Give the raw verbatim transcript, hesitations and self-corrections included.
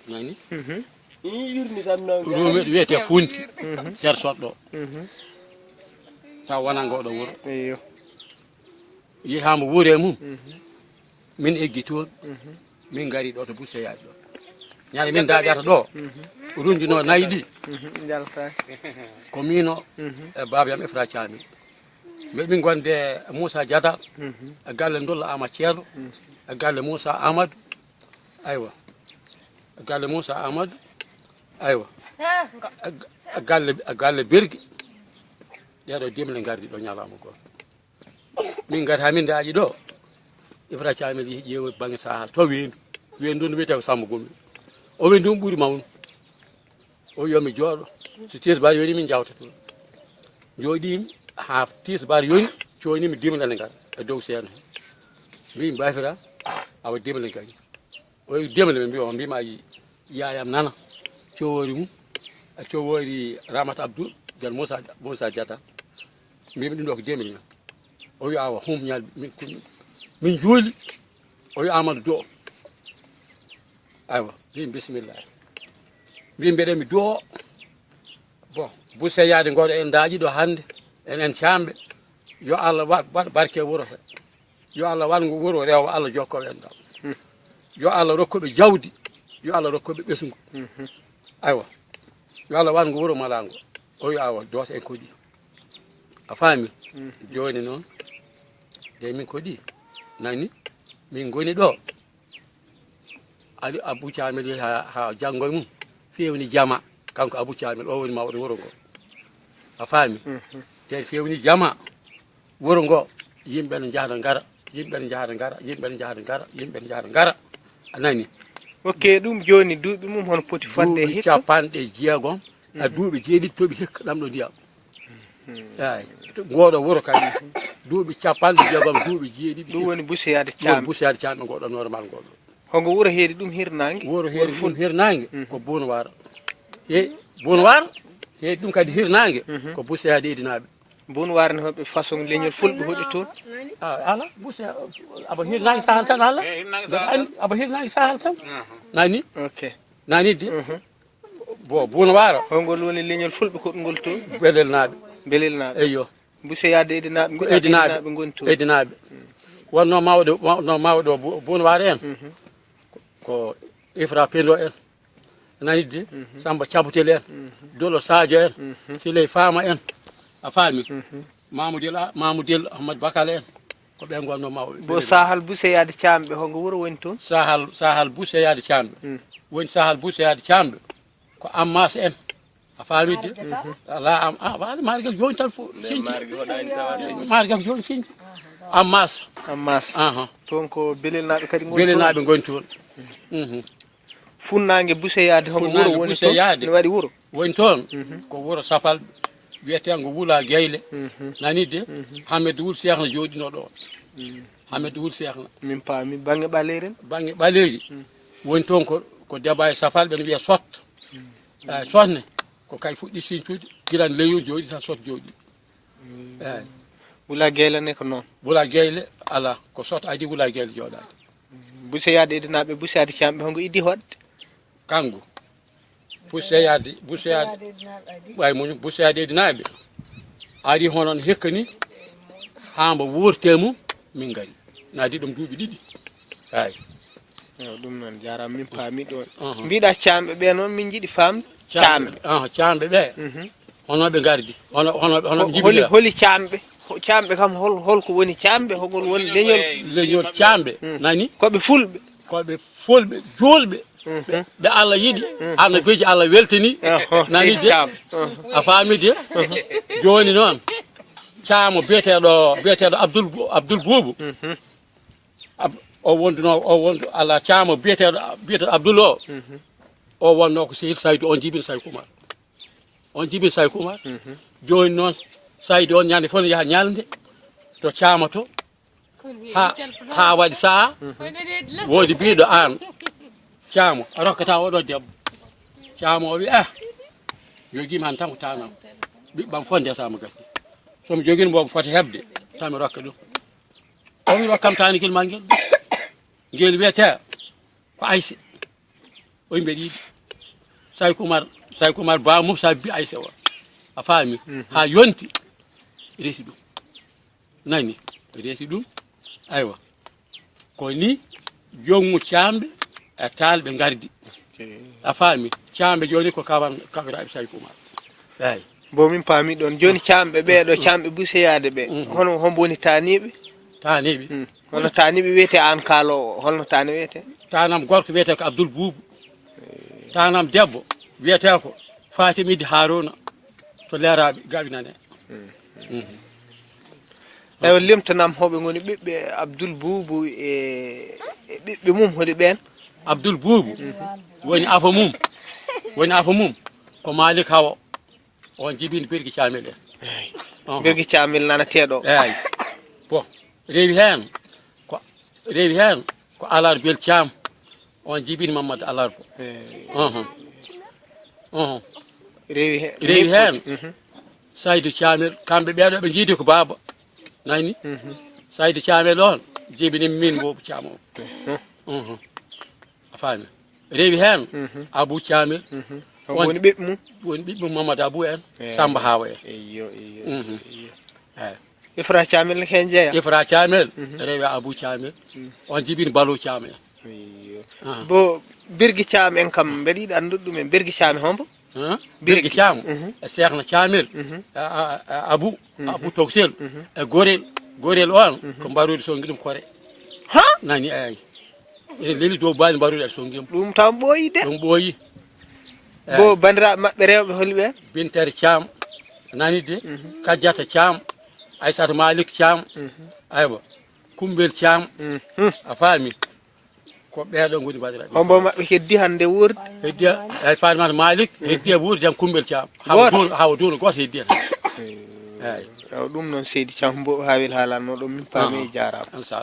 Nani? Mhm. Ɗum wiyetee Funti, mhm, Ser Soɗɗo. Mhm. Taw wonaa ngooɗo wuro. Eyo. Yehaama wuro e mum. Mhm. Min eggi toon. Mhm. Min ngari ɗo to Busse Yaadi ɗo. Ñande min daƴata ɗo. Mhm. Runjuno nayi ɗi. Mhm. Njalta. Ko miino, mhm, e baaba am Ifra Caami. Mbeɗa min gonde Moussa Diatta. Mhm. E galle Ndolla Ama Ceerno. Mhm. E galle Moussa Amadou. Aywa. E galle Moussa Amadou. Aywa. E ga-, e galle, e galle Bergi. Ɗeɗo dimle ngardi ɗo ñalawma goo. Min ngati haa min daaƴi ɗo. Ifra Caami yehi ƴeewa bannge Sahal to Weendu. Weendu no wiyetee ko Samba Gomel. O weendu ɗum ɓuri mawnu. O wiyi yo mi jooɗo. So tisbaar yoni min njawta toon. Jooɗiimi haa tisbaar yoni, coynimi dimle ne ngara e dow seeno he. Mbiimi bafira awa dimle ngari. O wi dimle mi mbiyo mbima yayam nana. Cowori mum. A cowori Ramat Abdou. Jan Moussa, Moussa Diatta. Mbimi ɗum ɗo ko dimle. O wi awa hum ñal min, min juuli. O wi Amadou Do. Aywa, mbimi bisimilla. Mbimi mbeɗa mi do. Bon, Busse Yaadi ngoɗo en daaƴi ɗo hannde. Enen Caamɓe. Yo Allah waɗ, waɗ barke wuro he. Yo Allah waɗ ngu wuro rewa Allah jokko en ɗam. Hmm. Yo Allah rokku ɓe jawdi. Yo Allah rokku ɓe ɓesngu. Mhm. Aywa. Yo Allah waɗ ngu wuro malango. O wi awa dos en koɗi. A faami? Mhm. Jooni noon. De min koɗi. Nani? Min ngoni ɗo. Ali Abou Thiamel yehi ha, ha janngo e mum. Fewni jama. Kanko Abou Thiamel, o woni mawɗo wuro ngo. A faami? Mhm. Te fewni jama. Wuro ngo, yimɓe ne njahata ngara, yimɓe ne njahata ngara, yimɓe ne njahata ngara, yimɓe ne njahata ngara. A nani? Ok, ɗum jooni duuɓi mum hono poti fodde duuɓi hikka? Capanɗe jeegom, a, mhm, duuɓi jeeɗiɗi toɓi hikka ɗam ɗo ndiyam. Mhm. Eeyi, to-, ngoɗo wuro kadi, duuɓi capanɗe jeegom, duuɓi jeeɗiɗi hikka. Ɗum woni Busse Yaadi Caamɓe. Ɗum woni Busse Yaadi Caamɓe ngoɗo normal ngoɗo. Hongo wuro heedi ɗum hirnaange? Wuro heedi ɗum hirnaange, mhm, ko Bounouar. He, Bounouar, heedi ɗum kadi hirnaange, mhm, ko Busse Yaadi Edinaaɓe. Bounouar ne hoɓe façon leñol fulɓe hoɗi toon? Ah, ala, Busse, aba hirnaange Sahal tan, ala. Eh, hirnaange Sahal tan. Aba hirnaange Sahal tan. Mhm. Nani? Ok. Nani de? Mhm. Bo, Bounouar. Hongol woni leñol fulɓe koɗngol toon? Belelnaaɓe. Belelnaaɓe. Eyyo. Busse Yaadi Edinaaɓe, ko mbiɗa Edinaaɓe. Edinaaɓe ngoni toon. Edinaaɓe. Wonno mawɗo, wonno mawɗo Bu-, Bounouar en. Mhm. Ko Ifra Pendo en. Nani de? Mhm. Samba Cabutel en. Mhm. Dolo Sadio en. Mhm. Siley Fama en. A faami? Mhm. Mamoudel A-, Mamoudel Ahmad Bakal en. Ko ɓe ngonno mawɓe. Bo Sahal Busse Yaadi Caamɓe, hongo wuro woni toon? Sahal, Sahal Busse Yaadi Caamɓe. Mm. Woni Sahal Busse Yaadi Caamɓe. Ko Ammas en. A faami de? Mhm. Ala am, ah, wala Margel jooni tan fo-, sinci. Margel ko jooni sinci. Ammas. Ammas. Aha. Toon ko Belelnaaɓe kadi ngoni toon? Belelnaaɓe ngoni toon. Mhm. Funnaange Busse Yaade, homo wuro woni toon? Funnaange Busse Yaade. Ne waɗi wuro? Woni toon, mhm, ko wuro Safalɓe, wiyeteengo Wula Geyle. Mhm. Nani de? Mhm. Hamed Wul Seex na jooɗinoo ɗo. Mhm. Hamed Wul Seex na. Min paami. Bannge ɓaleeri en? Bannge ɓaleeri. Mhm. Woni toon ko, ko Deba e Safalɓe ne wiya Sot. Mhm. Eh, Sot ne, ko kay fuɗɗi sincude, giran leyo jooɗi tan Sot jooɗi. Mhm. Eeyi. Wula Geyle ne ko noon? Wula Geyle, alaa. Ko Sot adi Wula Geyle jooɗaade. Busse Yaade Edinaaɓe, Busse Yaade Caamɓe, hongo iddi hoɗde? Kanko. Busse Yaade, Busse Yaade. Busse Yaade Edinaaɓe adi. Ɓay muñum, Busse Yaade Edinaaɓe. Ari hono no hikka ni, haa mbo wuurte mum, min ngari. Na adi ɗum duuɓi ɗiɗi. Eeyi. Eeyi, ɗum noon, jaaraama, min paami ɗoon. Aha. Mbiɗa Caamɓe ɓe noon, min njiɗi faamde Caamɓe. Caamɓe. Aha, Caamɓe ɓe. Mhm. Hono ɓe ngardi? Hono, hono, hono ɓe njibinira? Holi, holi Caamɓe? Ho-, Caamɓe kam, hol, holko woni Caamɓe? Hogol woni leñol? Leñol Caamɓe, mm, nani? Ko ɓe fulɓe? Ko ɓe fulɓe, juulɓe. Mhm. Ɓe, ɓe Allah yiɗi, mhm, ana beji Allah weltini. Aha. Nani de? Caam. Aha. A faami de? Aha. Jooni noon, Caamo biyeteeɗo, biyeteeɗo Abdul Bu-, Abdul Buubu. Mhm. Ab-, o wonduno, o wondu ala Caamo biyeteeɗo, biyeteeɗo Abdul o. Mhm. O wonno ko sehil Saydu, on jibin Sayku Umar. On jibin Sayku Umar. Mhm. Jooni noon, Saydu on ñande fof ne yaha ñalnde to Caamo to. Ha, ha waɗi saha, mhm, woodi biiɗo aan, Caamo, a rokkata oɗo debbo. Caamo o wi, "Ah, jogiimi han tan ko taanam. Ɓiɓɓam fof ndesama gasi. So mi jogino mbo foti heɓde, tan mi rokka ɗum." O wi, "Rokkam taanigel ma ngel." Ngel wiyete ko Ayse. Ko yimɓe ɗiɗi. Sayku Umar, Sayku Umar ba Moussa bi Aïssa o. A faami? Mhm. Haa yonti, resi ɗum. Nani? Resi ɗum. Aywa. Ko ni, jonngu Caamɓe e Taalɓe ngardi. Ok. A faami? Caamɓe jooni ko kawan-, kawiraaɓe Sayku Umar. Eey. Bo min paami ɗon. Jooni Caamɓe ɓee ɗo, Caamɓe Buseyaade ɓee. Mhm. Hono, hombo woni taaniiɓe? Taaniiɓe. Hmm. Hono taaniiɓe wiyetee aan kaalo, holno taani wiyetee? Taanam gorko wiyetee ko Abdul Buubu. Taanam debbo wiyetee ko Fatima Idi Haruna to Leeraaɓe Gaɓinane. Mhm. Ewa, limtanam hoɓe ngoni ɓiɓɓe Abdul Buubu e, e ɓiɓɓe mum holi ɓeen? Abdul Buubu woni afo mum, woni afo mum ko Malik Hawa. On jibini Birgi Caamel en. Eey. Oho. Birgi Caamel nanateeɗo. Eey. Bon, rewi heen ko, rewi heen ko Alarba Bel Caam. On jibini Mamadou Alarba. Eey. Oho. Oho. Rewi he-, rewi heen. Mhm. Saydu Caamel, kamɓe ɓeeɗo ɓe njiidi ko baaba. Nani? Mhm. Saydu Caamel on jibini min Boobu Caam o. Mhm. Mhm. A faami? Rewi heen, mhm, Abou Thiamel. Mhm. On woni ɓiɓɓe mum? Woni ɓiɓɓe mum Mamadou Abou en, eey, Samba Hawa en. Eyyo, eyyo, mhm, eyyo. Eey. Ifra Thiamel ne heen jeyaa? Ifra Thiamel, mhm, rewi Abou Thiamel. Mhm. On jibini Balo Thiam en. Eyyo. Ah. Bo Birgi Caam en kam, mbeɗa yiɗi anndude ɗum en. Birgi Caam e hombo? Hã? Birgi. Birgi Caam, mhm, e Seekna Caamel, mhm, a, a, a, Abu, mhm, Abu Toksel, mhm, e Gorel, Gorel on, mhm, ko mbaroodi Songilum Kore. Hã? Nani, eey. Ene leli dow baali mbaroodi aɗa Songim. Ɗum taw ɓooyi de. Ɗum ɓooyi. Eey. Bo banndiraaɓe maɓɓe rewɓe holi ɓe? Bintere Caam, nani de, mhm, Kajjata Caam, Aysata Malik Caam, mhm, aywa, Kumbel Caam, mhm, a faami? Ko ɓeeɗo ngoni baɗiraaɓe. Hombo maɓɓe heddi hannde wuurde? Heddi e Fatimata Malik, mhm, heddi e wuurde jam Kumbel Caam. Hawa gooto? Duuno, hawa duuno gooto heddi hen. Eey. Eey. Awa ɗum noon seydi Caam Mbo Hawel haalanno ɗum min paami, ah, jaaraama. Inchallah.